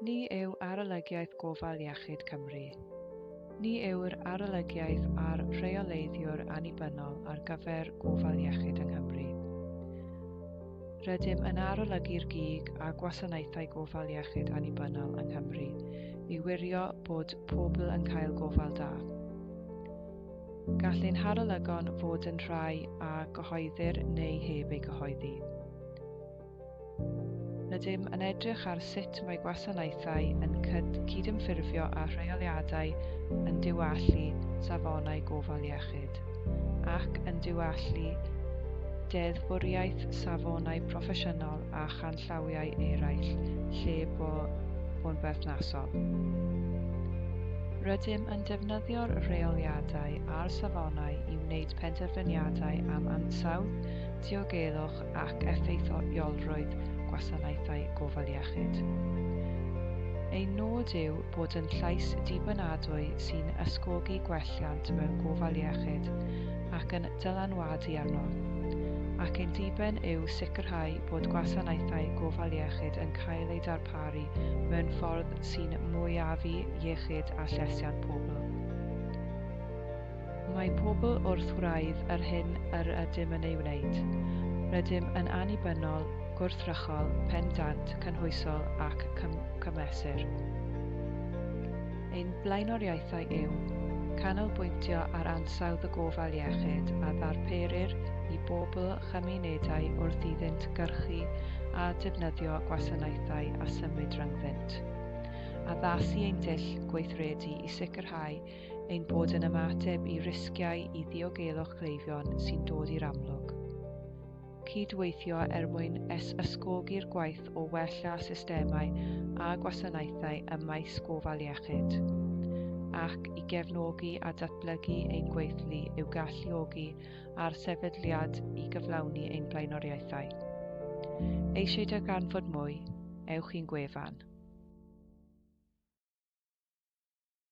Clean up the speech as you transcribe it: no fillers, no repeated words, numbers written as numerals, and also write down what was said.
Ni yw Arolygiaeth Gofal Iechyd Cymru. Ni yw'r arolygiaeth a'r rheoleiddiwr annibynnol ar gyfer gofal iechyd yng Nghymru. Rydym yn arolygu'r GIG a gwasanaethau gofal iechyd annibynnol yng Nghymru i wirio bod pobl yn cael gofal da. Gall ein harolygon fod yn rhai a gyhoeddir neu heb eu cyhoeddi. Rydym yn edrych ar sut mae gwasanaethau yn cydymffurfio â rheoliadau yn diwallu safonau gofal iechyd, ac yn diwallu deddfwriaeth safonau proffesiynol a chanllawiau eraill lle bo'n berthnasol. Rydym yn defnyddio'r rheoliadau a'r safonau i wneud penderfyniadau am ansawdd, diogelwch ac effeithiolrwydd gwasanaethau gofal iechyd. Ein nod yw bod yn llais dibynadwy sy'n ysgogi gwelliant mewn gofal iechyd ac yn dylanwadu arno, ac ein diben yw sicrhau bod gwasanaethau gofal iechyd yn cael eu darparu mewn ffordd sy'n mwyafu iechyd a llesiant pobl. Mae pobl wrth wraidd yr hyn yr ydym yn ei wneud. Rydym yn annibynnol, gwrthrychol, pendant, cynhwysol ac cymesur. Ein blaenoriaethau yw canolbwyntio ar ansawdd y gofal iechyd a ddarperir i bobl chymunedau wrth iddynt gyrchu a defnyddio gwasanaethau a symud rhyngddynt. Addasu ein dull gweithredu i sicrhau ein bod yn ymateb i risgiau i ddiogelwch cleifion sy'n dod i'r amlwg. Cydweithio er mwyn ysgogi'r gwaith o wella systemau a gwasanaethau ym maes gofal iechyd, ac i gefnogi a datblygu ein gweithlu i'w galluogi a'r sefydliad i gyflawni ein blaenoriaethau. Eisiau darganfod mwy? Ewch i'n gwefan.